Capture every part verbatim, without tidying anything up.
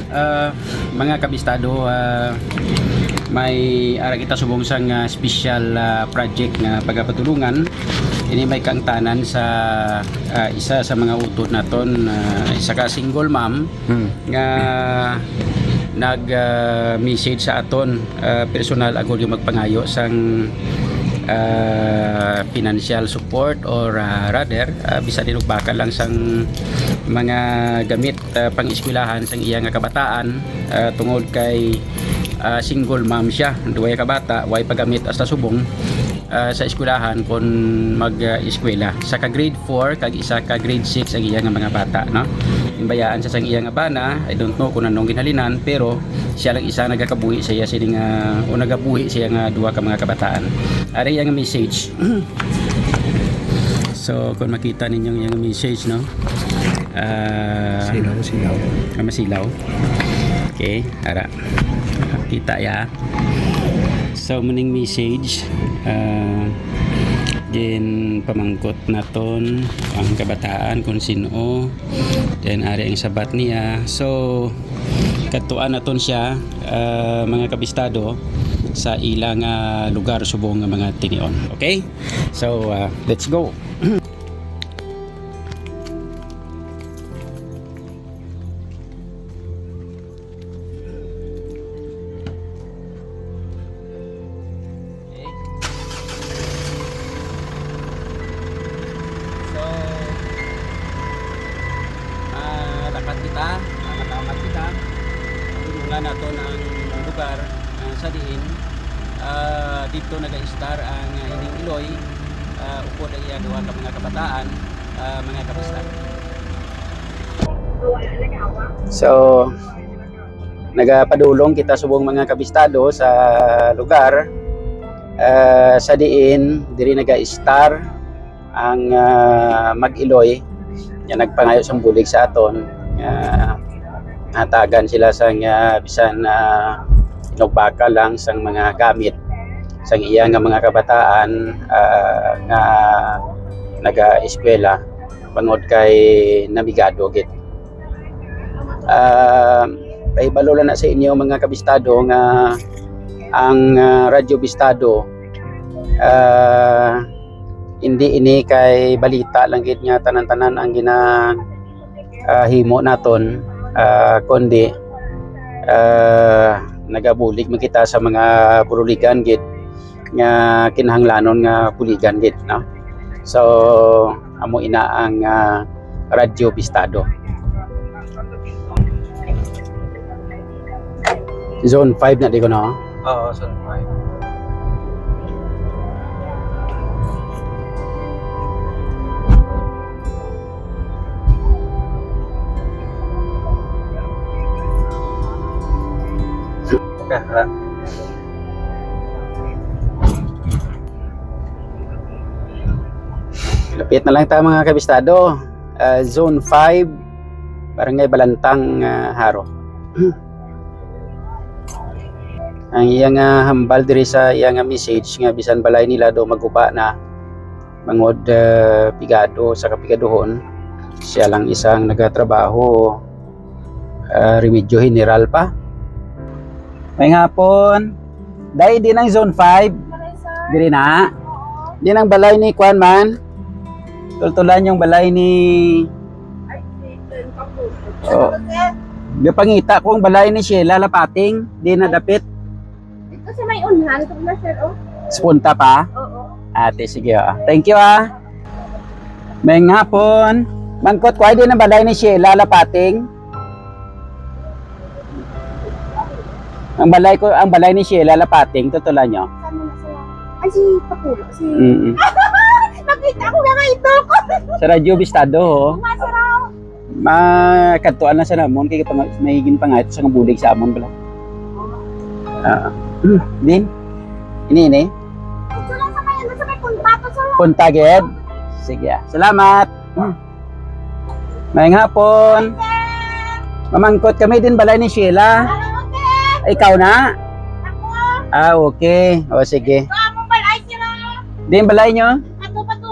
Ah, mga kabistado, ah, may ara kita subong sang, ah, special, ah, project nga pagapatulungan. Ini may kaangtanan sa, ah, isa sa mga utod naton, ah, isa ka single mom Hmm. nga nag, ah, message sa aton, ah, personal agud nga magpangayo sang, ah, financial support or, ah, rather, ah, bisan din og bakal lang sang mga gamit, ah, pang-eskwelahan sang iya nga kabataan, ah, tungod kay, ah, single mom siya, duwa ka bata, way pagamit hasta subong, ah, sa eskwelahan kon mag, ah, eskwela. Sa ka grade four kag isa ka grade six ang iya nga mga bata, no? Ginbayaan sa sang iya nga bana, I don't know kung anong ginhalinan, pero siya lang isa nagakabuhi sa iya sini nga, o nagabuhi siya nga duha ka mga kabataan. Ari ang message. So, kung makita ninyo yung message, no? Ah, Silaw, silaw. Ah, masilaw. Okay, ara. Kita ya. So, muning message, ah, din pamangkot naton ang kabataan kung sino. Then, ari ang sabat niya. So, katuan naton siya, ah, mga kabistado, sa ilang, ah, lugar subong nga mga tinion. Okay? So, ah, let's go. Okay. So, ah, lakat kita, ah, matamat kita. Tulungan naton ang lugar, ah, sa diin, ah, dito nag-a-estar ang, ah, ining Iloy, ah, upod ang iya duha ka mga kabataan, ah, mga kabistado. So, nagapadulong kita subong mga kabistado sa lugar, ah, sa diin diri nag-a-estar ang, ah, mag-Iloy nga nagpangayo sang bulig sa aton, nga hatagan sila sang, ah, bisan, ah, inugbaka lang sang mga gamit sang iya nga mga kabataan, ah, nga naga-eskwela, bangod kay namigado gid. Ah, pahibalo lang na sa inyo, mga kabistado, nga ang, ah, Radyo Bistado, ah, hindi ini kay balita lang gid nga tanan-tanan ang gina, ah, himo naton, ah, kundi, ah, nagabulig man kita sa mga buruligan gid nga kinahanglanon nga buligan gid, no? So, amo ina ang, ah, Radyo Bistado. Zone five na di ko, no? Oo, Zone five. Kaya, lapit na lang ta, mga kabistado. Ah, Zone five, Barangay Balantang, ah, Jaro. Ang iya nga hambal diri sa iya nga message nga bisan balay nila do maguba na, bangod, ah, pigado sa kapigaduhon, siya lang isang nagatrabaho, ah, Remedyo General pa. May hapon. Day, di nang Zone five. Diri na. Di nang balay ni kuan man. Tultulan yung balay ni, oh. Gapangita ko ang balay ni Sheila Lapating. Di na dapit. Ito sa may unhan, ito na, sir, oh. Sa punta pa? Oo. Ate, sige, ah. Thank you, ah. May hapon. Mangkot ko, ay, di na balay ni Sheila Lapating. Ang balay ko, ang balay ni Sheila Lapating, tutulan nyo. Saan mo na sila? Ay, si Papulo, si Mm-mm. Nakita ko nga nga ito ko. Sa Radyo Bistado, ho. Masaraw. Makadtuan na sa namon, kay pang-, may ginpangayo sa nga bulig sa amon bala. Ah. Din? Ini, ini? Ito lang sa may, ano, sa may punta to, sir. Punta, gid? Sige, ah. Salamat. Maayong hapon. Mamangkot kami din balay ni Sheila. Ikaw na? Ako. Ah, okay. O, sige. Ito ang balay, sir. Din balay nyo? Ato pa to.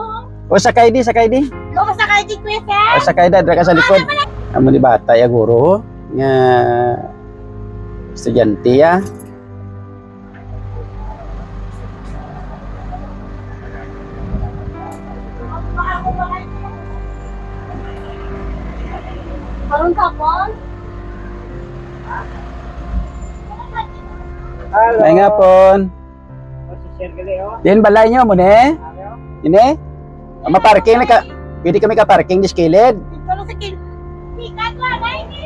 O, sakay di, sakay di. O, sakay di, kuya, sir. O, sakay da, dra ka sa likod. Amo ni bata, ya, guro. nga estudyante, ah. Karon ka, Paul? May nga, Paul. Din balay nyo mo, ne? Ini? Maparking na ka. Pwede kami ka parking di sa kilid. Dito lang sa kilid. Sikat lang, ay, ni.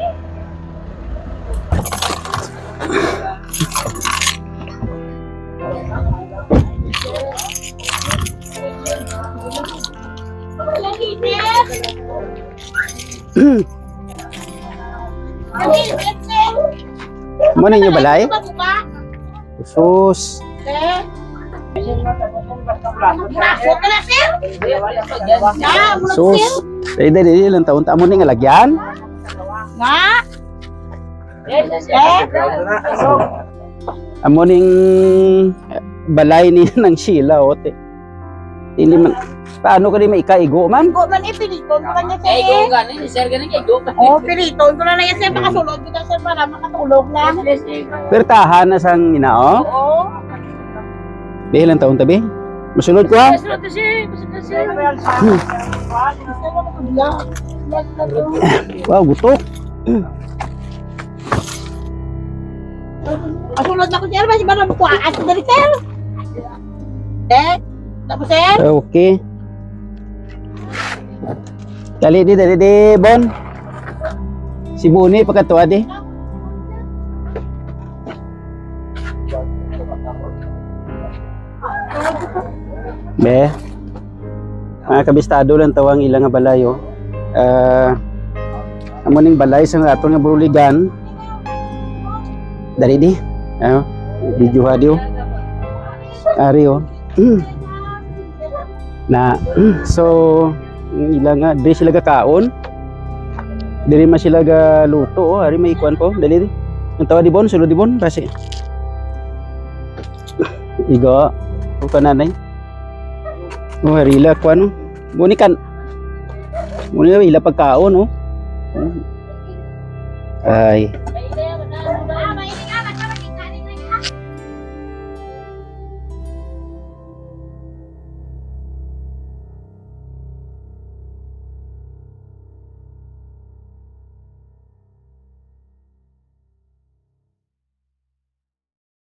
Mo ninyo balay? Sus. Sus. Dali, dali, ilang taon ta? Amo ni nga lagyan? Nga? Eh? Amo ning balay ni nang Sheila, oh, te. Hindi man, paano ka di maikaigo man? Igo man, eh, piliton ko lang niya, sir. Eh, igo gani, sir, gani, igo. Oh, piliton ko lang niya, sir. Makasulod kita, sir, para makatulog lang. Pertahan na sang ina, oh. Oo. Be, ilang taon ta, be? Masulod ko, ha? Masulod ko, sir. Masulod ko, sir. Hmm. Wow, gutok. Masulod na ko, sir. Mas ba na bukuan? Ato dali, sir. Eh, tapos, sir? Okay. Dali di, dali di, Bon. Si Buni, pagkatuwa di. Be, mga kabistado lang tawa ang ila nga balay, oh. Ah, amo ning balay sa aton nga buruligan. Dali di. Ah, video ha di, oh. Ari, oh. Na, so, ang ila nga, diri sila gakaon. Diri man sila galuto, oh. Ari may kuan po. Dali di. Ang tawa di, Bon, sulod di, Bon, basi. Iga. O ka, nanay. O, harila ko, ano. Muni kan. Muni na ila pagkaon, oh. Ay.